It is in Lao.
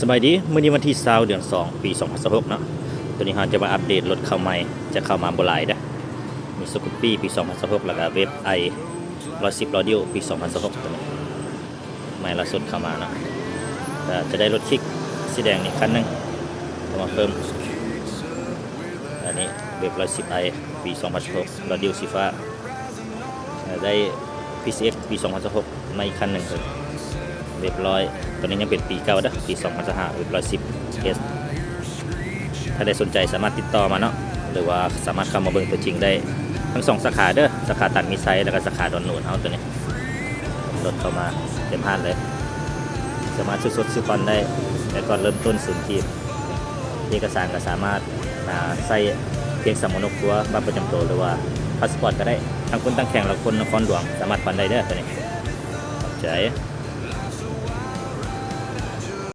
ສະບາຍດີ ມື້ນີ້ວັນທີຊາວ ເດືອນສອງ ປີສອງພັນຊາວຫົກເນາະ. ໂຕນີ້ເຮົາຈະມາອັບເດດລົດເຂົ້າໃໝ່ ຈະເຂົ້າມາບໍ່ຫຼາຍເດ້. ມີສະກູບປີ້ປີສອງພັນຊາວຫົກ ແລ້ວກະເວັບໄອຮ້ອຍສິບລໍດິວປີສອງພັນຊາວຫົກ ໂຕນີ້ ໃໝ່ລ່າສຸດເຂົ້າມາເນາະ. ກະຈະໄດ້ລົດຄິກສີແດງນີ້ຄັນໜຶ່ງເຂົ້າມາເພີ່ມ. ອັນນີ້ເວັບຮ້ອຍສິບໄອປີສອງພັນຊາວຫົກ ລໍດິວສີຟ້າ. ໄດ້ພີຊີເອັກປີສອງພັນຊາວຫົກ ໃໝ່ອີກຄັນໜຶ່ງ ເອີ ຮຽບຮ້ອຍ. ໂຕນີ້ຍັງເປັນປີເກົ່າເດີ ປີສອງພັນຊາວຫ້າ ເວັບຮ້ອຍສິບເອັສ. ຖ້າໃຜສົນໃຈສາມາດຕິດຕໍ່ມາເນາະ ຫຼືວ່າສາມາດເຂົ້າມາເບິ່ງຕົວຈິງໄດ້ ທັງສອງສາຂາເດີ ສາຂາຕາດມີໄຊ ແລ້ວກະສາຂາດອນນູນເຮົາ. ໂຕນີ້ລົດເຂົ້າມາເຕັມຮ້ານເລີຍ ສາມາດຊື້ສົດຊື້ຜ່ອນໄດ້ ແຕ່ກ່ອນເລີ່ມຕົ້ນສູນກີບ. ເອກະສານກະສາມາດ ອ່າ ໃຊ້ພຽງສຳມະໂນຄົວ ບັດປະຈຳໂຕ ຫຼືວ່າພາສປອດກະໄດ້. ທັງຄົນຕັ້ງແຂວງ ແລະ ຄົນນະຄອນຫຼວງສາມາດຜ່ອນໄດ້ເດີ ໂຕນີ້. ຂອບໃຈ.